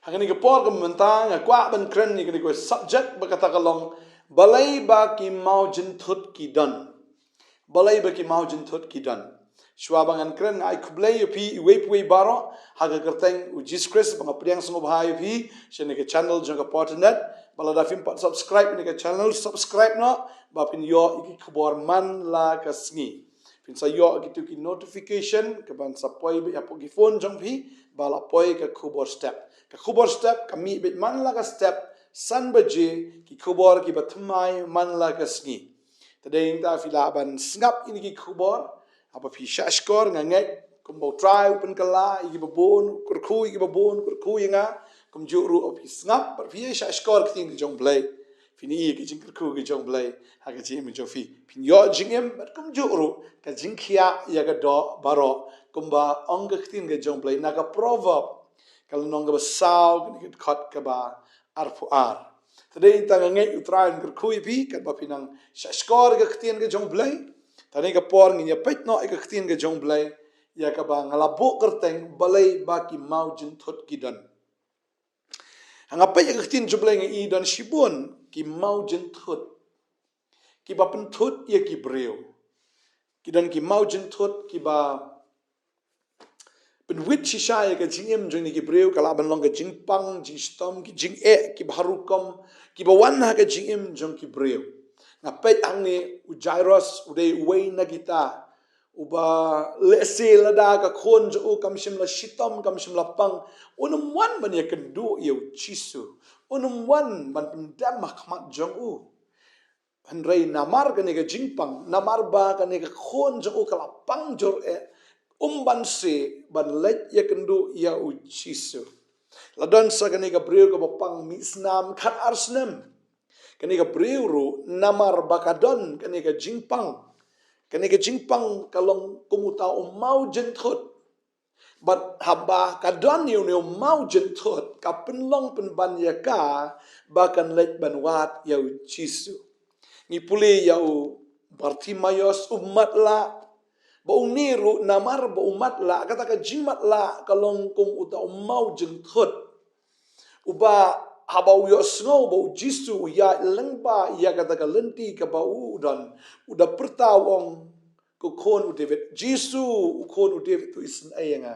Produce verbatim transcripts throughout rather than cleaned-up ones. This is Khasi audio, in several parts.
Ha kane ka por ka mynta nga kwah ban kren ïa kane ka subject ba kata ka long, balei ba ki mawjynthut ki don. Balei ba ki mawjynthut ki don. Shuwa ba ngan kren, nga ai khublei ïa phi iwei pa iwei baroh ha ka kyrteng u Jisu Khrist, ba nga pdiang sngewbha ïa phi sha kane ka channel jong ka Pyrthei Net. Ba lada phim pat subscribe ïa kane ka channel, subscribe noh, ba phin ïoh ïa ki khubor man la ka sngi. Phin sa ïoh ïa kitu ki notification kaban sa poi beit hapoh ki phone jong phi, ba la poi ka khubor step. Ka khubor step ka mih beit man la ka step san baje, ki khubor kiba thymmai man la ka sngi. Te dei nangta phi lah ban sngap ïa kine ki khubor haba phi shahshkor. Nga ngeit kumba U Trai u pynkylla ïa kiba bun, u kyrkhu ïa kiba bun, u kyrkhu ïa nga, kumjuh ruh haba phi sngap bad phi ïa shahshkor ktien ka jong U Blei, phin ïohi ïa ka jingkyrkhu ka jong U Blei ha ka jingim jong phi. Phin ïoh jingim bad kumjuh ruh ka jingkhiah ïa ka doh baroh, kumba ong ka ktien ka jong U Blei na ka Proverb, ka lynnong kaba saw, kane ka dkhot kaba arphew ar. Te dei nangta nga ngeit U Trai un kyrkhu ïa phi katba phi nang shahshkor ïa ka ktien ka jong U Blei. Te ha kane ka por ngin ïa peit noh ïa ka ktien ka jong U Blei, ïa kaba nga la buh kyrteng, balei ba ki mawjynthut ki don. Ha nga peit ïa ka ktien jong U Blei nga i don shibun ki mawjynthut kiba pynthut ïa ki briew. Ki don ki mawjynthut kiba pynwit shisha ïa ka jingim jong kine ki briew, ka lah ban long ka jingpang, jingshitom, ki jingeh kiba har rukom kiba wan ha ka jingim jong ki briew. Nga peit hangne u Jairus, u dei uwei na kita uba lehse lada ka khun jong u kam shym la shitom, kam shym la pang, un ym wan ban ïakynduh ïa U Jisu, un ym wan ban pyndem ha khmat jong u. Hynrei namar kane ka jingpang, namar ba kane ka khun jong u ka la pang jur eh, um banse ban leit ïakynduh ïa U Jisu. La don sa kane ka briew kaba pang mih snam khat ar snem. Kane ka briew ruh namar ba ka don kane ka jingpang, kane ka jingpang ka long kum uta u mawjynthut. Bad haba ka don ïa une u mawjynthut, ka pynlong pynban ïa ka ba kan leit ban wad ïa U Jisu. Ngi pule ïa u Bartimaios, u matlah. Ba une ruh namar ba u matlah, kata ka jingmatlah ka long kum uta u mawjynthut. Uba haba u ïohsngew ba U Jisu u ïaid lyngba ïa kata ka lynti kaba u don, u da pyrta u ong, ko khun u David, Jisu, u khun u David, to isynei ïa nga.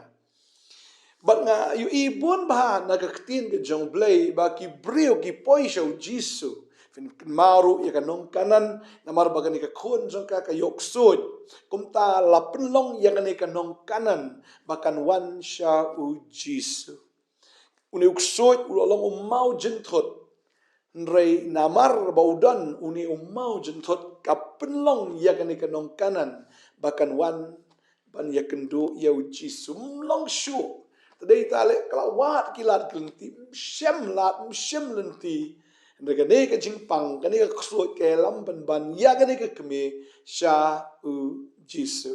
Bad nga ïohi bun bha na ka ktien ka jong U Blei ba ki briew ki poi sha U Jisu. Phin kynmaw ruh ïa ka nong Kanan, namar ba kane ka khun jong ka ka ïoh ksuid. Kumta la pynlong ïa kane ka nong Kanan ba kan wan sha U Jisu. Une u ksuid u la long u mawjynthut. Hynrei namar ba u don une u mawjynthut, ka pynlong ïa kane ka nong Kanan ba kan wan ban ïakynduh ïa U Jisu. Ym long shuh. Te dei ta leh ka la wad ki lad ki lynti, ym shym lad, ym shym lynti. Hynrei kane ka jingpang, kane ka ksuid ka ïalam pynban ïa kane ka kmie sha U Jisu.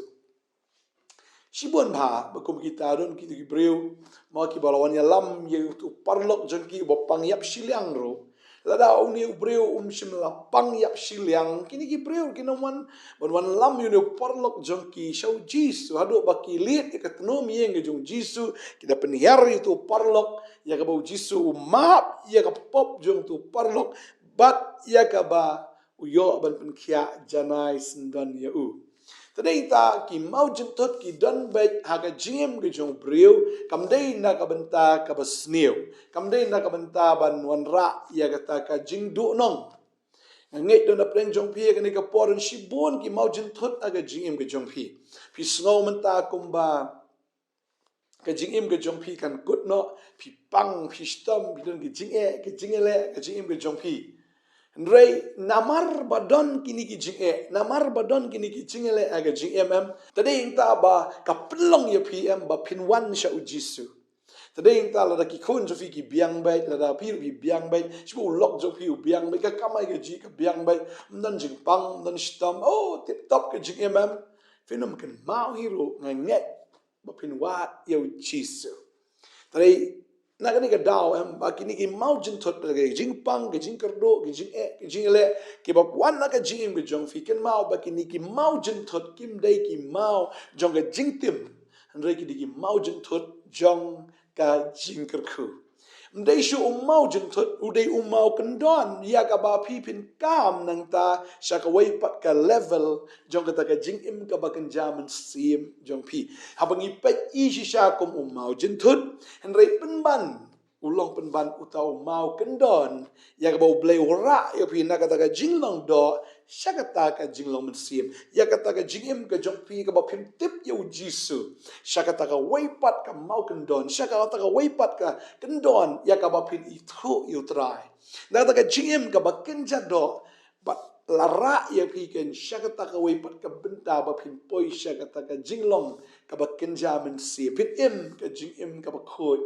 Shibun bha ba kum kita don kito ki briew, ma kiba la wan ïalam ïa uto u paralok jong ki uba pang ïap shiliang ruh. Lada une u briew um shym la pang ïap shiliang, kine ki briew kin ym wan ban wan lam ïa une u paralok jong ki sha U Jisu, haduh ba ki leit ïa ka tnum ïing ka jong U Jisu, ki da pynhiar ïa uto u paralok, ïa kaba U Jisu u map ïa ka pop jong uto u paralok, bad ïa kaba u ïoh ban pynkhiah janai syndon ïa u. Te dei ta ki mawjynthut ki don beit ha ka jingim ka jong u briew, kam dei na ka bynta kaba sniew, kam dei na ka bynta ban wanrah ïa kata ka jingduhnong. Nga ngeit don na pdeng jong phi ha kane ka por don shibun ki mawjynthut ha ka jingim ka jong phi. Phi sngew mynta kumba ka jingim ka jong phi kan kut noh, phi pang, phi shitom, phi don ka jingeh, ka jingeh leh, ka jingim ka jong phi. Hynrei namar ba don kine ki jingeh, namar ba don kine ki jingeh leh ha ka jingim em, te dei ta ba ka pynlong ïa phi em ba phin wan sha U Jisu. Te dei ta lada ki khun jong phi ki biang beit, lada phi ruh phi biang beit, shibun u lok jong phi u biang beit, ka kamai kajih ka biang beit, ym don jingpang, ym don shitom, oh, tip top ka jingim em. Phin ym kynmaw hi ruh, nga ngeit ba phin wad ïa U Jisu. Te dei na kane ka daw em ba kine ki mawjynthut, ka jingpang, ka jingkyrduh, ka jingeh, ka jingeh leh, kiba wan na ka jingim ka jong phi, kynmaw ba kine ki mawjynthut kim dei ki maw jong ka jingtim, hynrei ki dei ki mawjynthut jong ka jingkyrkhu. Ym dei shuh u maw jynthut, u dei u maw kyndon, ïa kaba phi phin kam nangta sha kawei pat ka level jong kata ka jingim kaba kynja mynsiem jong phi. Haba ngi peit i shisha kum u maw jynthut, hynrei pynban, u long pynban uta u maw kyndon, ïa kaba U Blei u rah ïa phi na kata ka jinglong doh sha kata ka jinglong mynsiem, ïa kata ka jingim ka jong phi kaba phim tip ïa U Jisu, sha kata kawei pat ka maw kyndon, sha kata kawei pat ka kyndon, ïa kaba phin ithuh ïa U Trai. Na kata ka jingim kaba kynja doh, bad la rah ïa phi kein sha kata kawei pat ka bynta ba phin poi sha kata ka jinglong kaba kynja mynsiem, phin im ka jingim kaba khuid,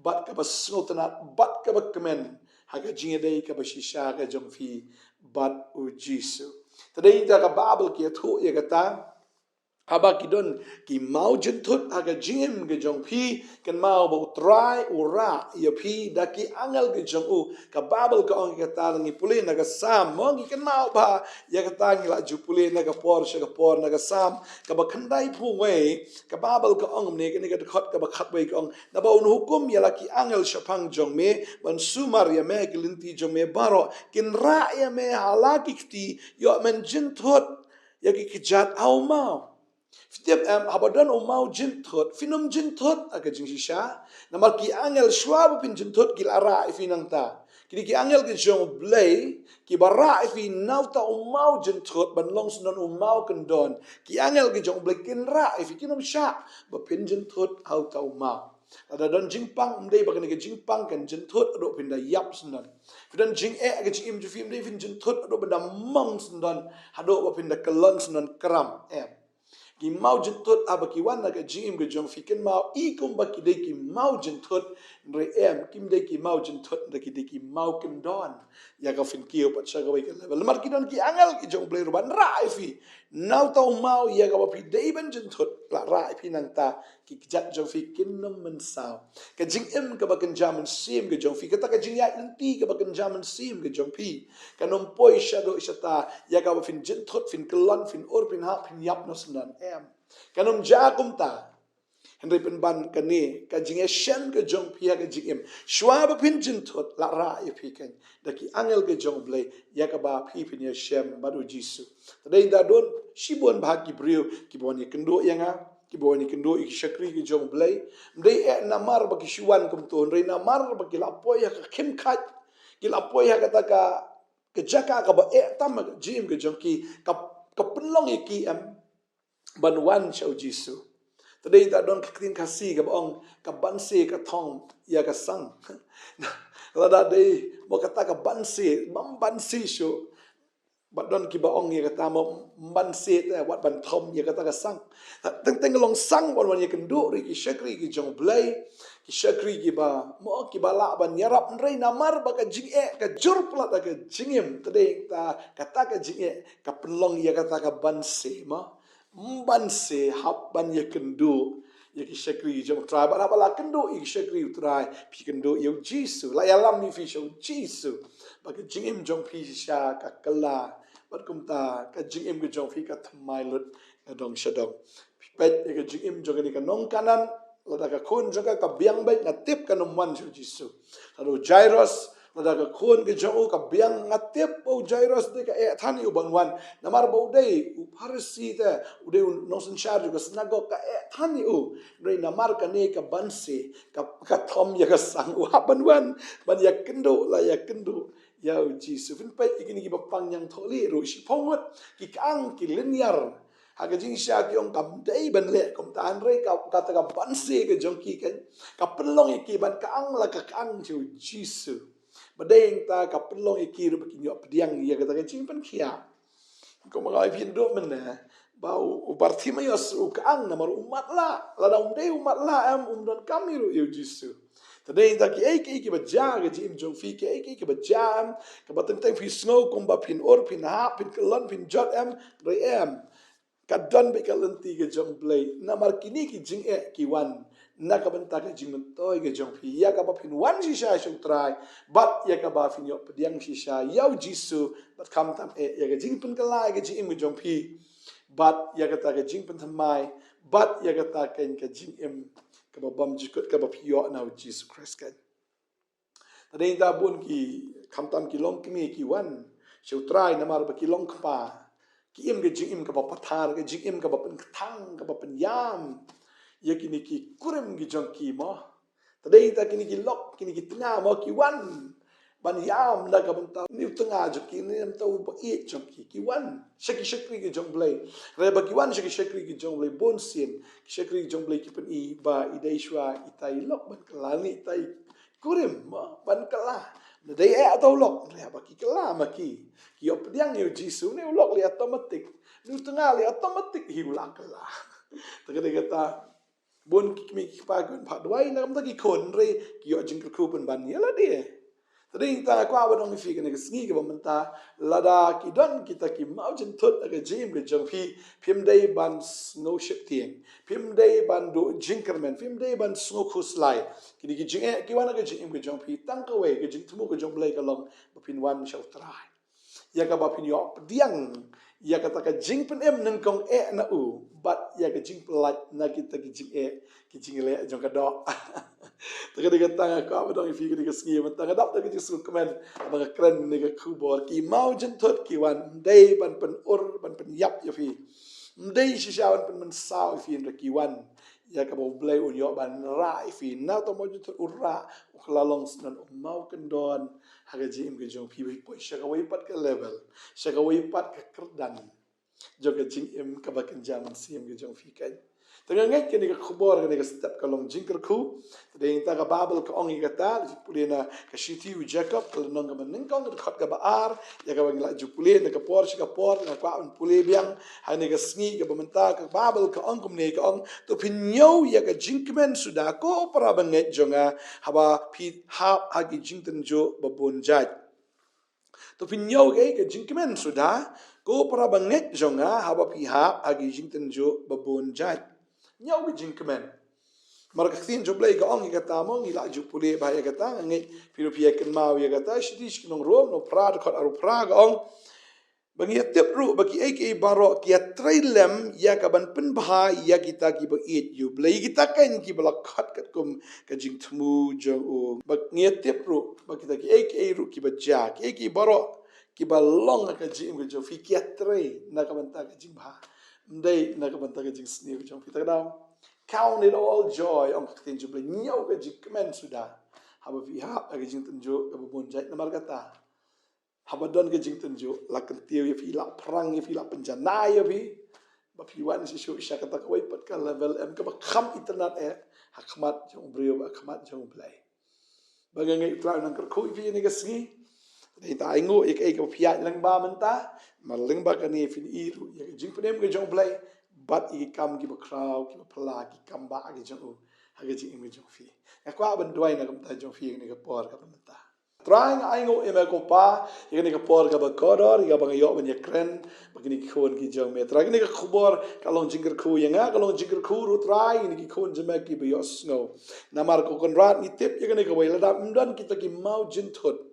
bad kaba sngewtynnat, bad kaba kmen ha ka jingïadei kaba shisha ka jong phi bad U Jisu. Te dei da ka Baibl ki ïathuh ïa kata, haba ki don ki maw jynthut ha ka jingim ka jong phi, kynmaw ba U Trai u rah ïa phi da ki angel ka jong u. Ka Baibl ka ong ïa kata, ngi pule na ka Salm, mo, ngi kynmaw ba ïa kata ngi la ju pule na ka por sha ka por, na ka Salm kaba khyndai phew wei, ka Baibl ka ong kumne, kane ka dkhot kaba khatwei ka ong, naba un hukum ïa la ki angel shaphang jong me ban sumar ïa me ha ki lynti jong me baroh, kin rah ïa me ha la ki kti, ïoh men jynthut ïa ki kjat ha u maw. Phi tip em, haba don u maw jynthut, phin ym jynthut ha ka jingshisha. Namar ki angel shuwa ba phin jynthut ki la rah ïa phi nangta. Kine ki angel ki jong U Blei kiba rah ïa phi na uta u maw jynthut ban long syndon u maw kyndon. Ki angel ki jong U Blei kin rah ïa phi, kin ym shah ba phin jynthut ha uta u maw. Lada don jingpang, ym dei ba kane ka jingpang kan jynthut haduh phin da ïap syndon. Phi don jingeh ha ka jingim jong phi, ym dei phin jynthut haduh phin da mong syndon, haduh ba phin da kyllon syndon, kram em. Ki maw jynthut haba ki wan ha ka jingim ka jong phi, kynmaw i kumba ki dei ki maw jynthut, hynrei em, kim dei ki maw jynthut, hynrei ki dei ki maw kyndon. Ïa ka phin kiew pat sha kawei ka level. Namar ki don ki angel ki jong U Blei ruh ban rah ïa phi na uta u maw ïa kaba phi dei ban jynthut, la rah ïa phi nangta, ki kjat jong phi kin ym mynsaw. Ka jingim kaba kynja mynsiem ka jong phi, kata ka jingïaid lynti kaba kynja mynsiem ka jong phi, kan ym poi shaduh shata ïa kaba phin jynthut, phin kyllon, phin ur, phin hap, phin ïap noh syndon, em. Kan ym jia kumta. Hynrei pynban kane ka jingïashem ka jong phi ha ka jingim, shuwa ba phin jynthut, la rah ïa phi kein da ki angel ka jong U Blei ïa kaba phi phin ïashem bad U Jisu. Te dei da don shibun bha ki briew kiba wan ïakynduh ïa nga, kiba wan ïakynduh ïa ki shakri ki jong U Blei. Ym dei eh namar ba ki shu wan kumto, hynrei namar ba ki la poi ha ka khim khat, ki la poi ha kata ka, ka jaka kaba eh tam ha ka jingim ka jong ki, ka, ka pynlong ïa ki, em, ban wan sha U Jisu. Te dei da don ka ktien Khasi kaba ong, ka banse ka thom ïa ka sang. Lada dei mo kata ka banse, bym banse shuh. Bad don kiba ong ïa kata mo, ym banse te, wat ban thom ïa kata ka sang. Teng teng ka long sang ban wan ïakynduh ruh ïa ki shakri ki jong U Blei, ki shakri kiba, mo, kiba lah ban ïarap, hynrei namar ba ka jingeh ka jur palat ha ka jingim, te dei ta, kata ka jingeh ka pynlong ïa kata ka banse, mo. Ym banse, hap ban ïakynduh ïa ki shakri jong U Trai. Bad haba la kynduh ïa ki shakri U Trai, phi kynduh ïa U Jisu, la ïalam ïa phi sha U Jisu, ba ka jingim jong phi shisha ka kylla, bad kumta ka jingim ka jong phi ka thymmai lut na dong sha dong. Phi peit ïa ka jingim jong kane ka nong Kanaan, lada ka khun jong ka ka biang beit, nga tip kan ym wan sha U Jisu. Lada u Jairus, lada ka khun ka jong u ka biang, nga tip ba u Jairus te ka eh than ïa u ban wan. Namar ba u dei u Pharisi te, u dei u nongsynshar jong ka synagog, ka eh than ïa u. Hynrei namar kane ka banse, ka, ka thom ïa ka sang, u hap ban wan, ban ïakynduh, la ïakynduh ïa U Jisu. Phin peit ïa kine kiba pang ñiangthohlieh ruh, shiphew ngut ki kang ki lynñiar. Ha ka jingshisha ki ong kam dei ban leh kumta, hynrei ka, kata ka banse ka jong ki kan, ka pynlong ïa ki ban kang la ka kang sha U Jisu. Ba dei hangta ka pynlong ïa ki ruh ba kin ïoh pdiang ïa kata ka jingpynkhiah. Kumba nga ong ïa phi mynne, ba u, u Bartimaeus u kang namar u matlah. Lada um dei u matlah em, um donkam ïa ruh ïa U Jisu. Te dei hangta kiei kiei kiba jia ha ka jingim jong phi, kiei kiei kiba jia em, kaba teng teng phi sngew kumba phin ur, phin hap, phin kyllon, phin jot em, hynrei em, ka don beit ka lynti ka jong U Blei. Namar kine ki jingeh ki wan na ka bynta ka jingmyntoi ka jong phi, ïa kaba phin wan shisha sha U Trai, bad ïa kaba phin ïoh pdiang shisha ïa U Jisu, bad khamtam eh ïa ka jingpynkylla ïa ka jingim ka jong phi, bad ïa kata ka jingpynthymmai, bad ïa kata kein ka jingim kaba bymjukut kaba phi ïoh na U Jisu Khrist kein. Dei ta bun ki, khamtam ki longkmie ki wan sha U Trai namar ba ki longkpa. Ki im ka jingim kaba pathar, ka jingim kaba pynkthang, kaba pynïam ïa kine ki kurim ki jong ki mo. Te dei ta kine ki lok, kine ki tnga mo, ki wan ban ïam na ka bynta une u tnga jong ki, na ka bynta u baieit jong ki. Ki wan sha ki shakri ki jong U Blei. Hynrei ba ki wan sha ki shakri ki jong U Blei, bun sien ki shakri ki jong U Blei ki pyni ba i dei shuwa itai i lok ban kylla, itai i kurim mo ban kylla. Na dei eh uta u lok, hynrei haba ki kylla ma ki, ki ïoh pdiang ïa U Jisu, une u lok leh automatic, une u tnga leh automatic hi u la kylla. Te ka dei kata, bun ki kmie ki kpa ki wan phah duwai na ka bynta ki khun, hynrei ki ïoh jingkyrkhu pynban ïa lade. Te dei ta nga kwah ban ong ïa phi kane ka sngi kaba mynta, lada ki don kita ki mawjynthut ha ka jingim ka jong phi, phim dei ban sngew sheptieng, phim dei ban duh jingkyrmen, phim dei ban sngew khuslai. Kine ki jingeh ki wan ha ka jingim ka jong phi, tang kawei ka jingthmu ka jong U Blei ka long ba phin wan sha U Trai, ïa kaba phin ïoh pdiang ïa kata ka jingpynim nyngkong eh na u, bad ïa ka jingpyllait na kita ki jingeh, ki jingleh jong ka doh. Te ka dei kata nga kwah ban ong ïa phi kane ka sngi, mynta nga dap da ka jingsngewkmen haba nga kren ïa kane ka khubor. Ki mawjynthut ki wan, ym dei ban pynur, ban pynïap ïa phi, ym dei shisha ban pynmynsaw ïa phi, hynrei ki wan ïa kaba U Blei un ïoh ban rah ïa phi. Na uta u mawjynthut u rah, u kylla long syndon u mawkyndon ha ka jingim ka jong phi, ba phi poi sha kawei pat ka level, sha kawei pat ka kyrdan jong ka jingim kaba kynja mynsiem ka jong phi keiñ. Te nga ngeit kane ka khubor, kane ka step ka long jingkyrkhu. Te dei ta ka Baibl ka ong ïa kata, pule na ka shithi u Jakob, ka lynnong kaba nyngkong, ka dkhot kaba ar, ïa kaba ngi la ju pule na ka por sha ka por, nga kwah ban pule biang ha kane ka sngi kaba mynta. Ka Baibl ka ong kumne, ka ong, to phin ñiew ïa ka jingkmen suda ko para bangeit jong nga, haba phi hap ha ki jingtynjuh ba bun jait. To phin ñiew ïa ka jingkmen suda ko para bangeit jong nga, haba phi hap ha ki jingtynjuh ba bun jait. Ñiew ka jingkmen. Namar ka ktien jong U Blei ka ong ïa kata mo, ngi la ju pule bha ïa kata, nga ngeit phi ruh phi ïa kynmaw ïa kata, shithi sha ki nong Rom, lynnong phra, dkhot arphew phra, ka ong, ba ngi ïa tip ruh ba kiei kiei baroh ki ïatrei lem ïa ka ban pynbha ïa kita kiba ïeit ïa U Blei, ïa kita keiñ kiba la khot katkum ka jingthmu jong u. Ba ngi ïa tip ruh ba kita kiei kiei ruh kiba jia, kiei kiei baroh kiba long ha ka jingim ka jong phi, ki ïatrei na ka bynta ka jingbha, ym dei na ka bynta ka jingsniew ka jong phi. Te ka daw, count it all joy, ong ka ktien jong U Blei, ñiew ka jingkmen suda haba phi hap ha ka jingtynjuh kaba bun jait. Namar kata, haba don ka jingtynjuh, la kyntiew ïa phi, la pyrshang ïa phi, la pynjanai ïa phi, ba phi wan shisha sha kata kawei pat ka level em kaba kham itynnad eh ha khmat jong u briew bad ha khmat jong U Blei. Ba nga ngeit U Trai un nang kyrkhu ïa phi ha kane ka sngi. Dei ta ainguh ïa kaei kaba phi ïaid lyngba mynta, namar lyngba kane phin ïohi ruh ïa ka jingpynim ka jong U Blei bad ïa ki kam kiba khraw, kiba phylla, ki kam bah ki jong u ha ka jingim ka jong phi. Nga kwah ban duwai na ka bynta jong phi ha kane ka por kaba mynta. Trai, nga ainguh ïa me ko Pa ïa kane ka por kaba kordor, ïa kaba nga ïoh ban ïakren bad kine ki khun ki jong me. Trai, kane ka khubor ka long jingkyrkhu ïa nga, ka long jingkyrkhu ruh Trai ïa kine ki khun jong me kiba ïohsngew. Namar ko Kynrad, ngi tip ïa kane kawei, lada ym don kita ki mawjynthut,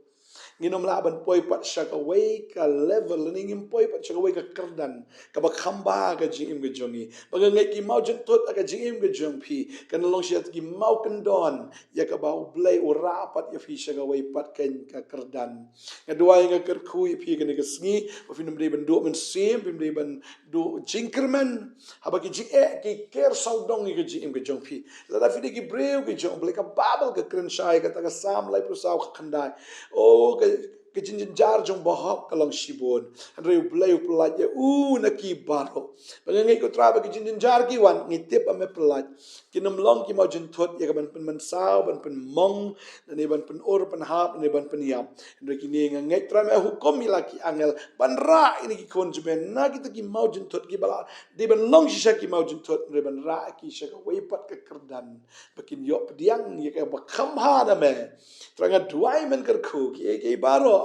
ngin ym lah ban poi pat sha kawei ka level, lane ngim poi pat sha kawei ka kyrdan kaba kham bha ha ka jingim ka jong ngi. Ba nga ngeit ki mawjynthut ha ka jingim ka jong phi kan long shisha ki mawkyndon ïa kaba U Blei u rah pat ïa phi sha kawei pat keiñ ka kyrdan. Nga duwai, nga kyrkhu ïa phi ha kane ka sngi ba phin ym dei ban duh mynsiem, phim dei ban duh jingkyrmen haba ki jingeh ki ker sawdong ïa ka jingim ka jong phi. Lada phi dei ki briew ki jong U Blei, ka Baibl ka kren shai, kata ka Salm laiphew saw, ka khyndai. O, ka, ka jingjynjar jong bahok ka long shibun, hynrei U Blei u pyllait ïa u na ki baroh. Ba nga ngeit ko Trai ba ki jingjynjar ki wan, ngi tip ba me pyllait. Kin ym long ki mawjynthut ïa ka ban pynmynsaw, ban pynmong, lane ban pynur pynhap, lane ban pynïap. Hynrei kine nga ngeit Trai me hukum ïa la ki angel ban rah ïa kine ki khun jong me na kita ki mawjynthut kiba la dei ban long shisha ki mawjynthut, hynrei ban rah ïa ki sha kawei pat ka kyrdan ba kin ïoh pdiang ïa kaba kham bha na me. Trai, nga duwai men kyrkhu kiei kiei baroh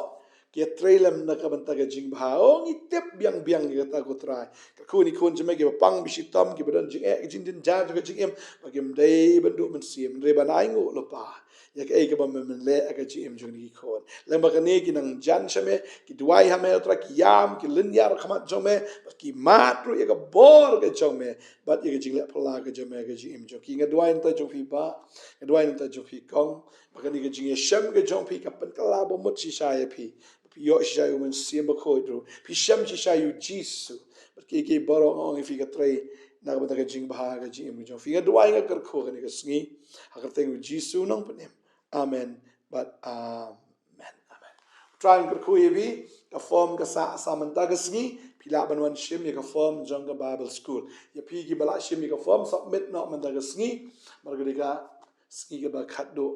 ki ïatrei lem na ka bynta ka jingbha. O, ngi tip biang biang ïa kata ko Trai. Kyrkhu ïa kine ki khun jong me kiba pang, ba shitom, kiba don jingeh, ka jingjynjar jong ka jingim, ba kim dei ban duh mynsiem, hynrei ban ainguh lypa. ïa kaei kaba men leh ha ka jingim jong ki khun. Lem bad kane ki nang jan sha me, ki duwai ha me, Trai, ki ïam, ki lynñiar ha khmat jong me, bad ki mad ruh ïa ka bor ka jong me, bad ïa ka jingleh phylla ka jong me ha ka jingim jong ki. Nga duwai na ka bynta jong phi Bah, nga duwai na ka bynta jong phi Kong, ba kane ka jingïashem ka jong phi kan pynkylla bamut shisha ïa phi. Phi ïoh shisha ïa u Mynsiem Bakhuid ruh. Phi shem shisha ïa u Jisu. Bad kiei kiei baroh nga ong ïa phi, ko Trai, na ka bynta ka jingbha ka jingim ka jong phi. Nga duwai, nga kyrkhu ha kane ka sngi ha ka kyrteng u Jisu u Nongpynim. Amen. Bad amen. Amen. U Trai un kyrkhu ïa phi. Ka form ka sah sa mynta ka sngi. Phi lah ban wan shim ïa ka form jong ka Bible School. Ïa phi kiba lah shim ïa ka form, submit noh mynta ka sngi. Namar ka dei ka sngi kaba khatduh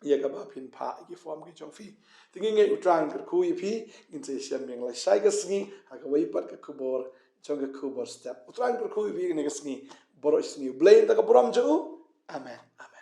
ïa kaba phin phah ïa ki form ki jong phi. Te ngi ngeit u Trai un kyrkhu ïa phi. Ngin sa ïashem biang lashai ka sngi ha kawei pat ka khubor jong Ka Khubor Step. U Trai un kyrkhu ïa phi ha kane ka sngi. Baroh shi sngi. U Blei un ai ka burom jong u. Amen. Amen.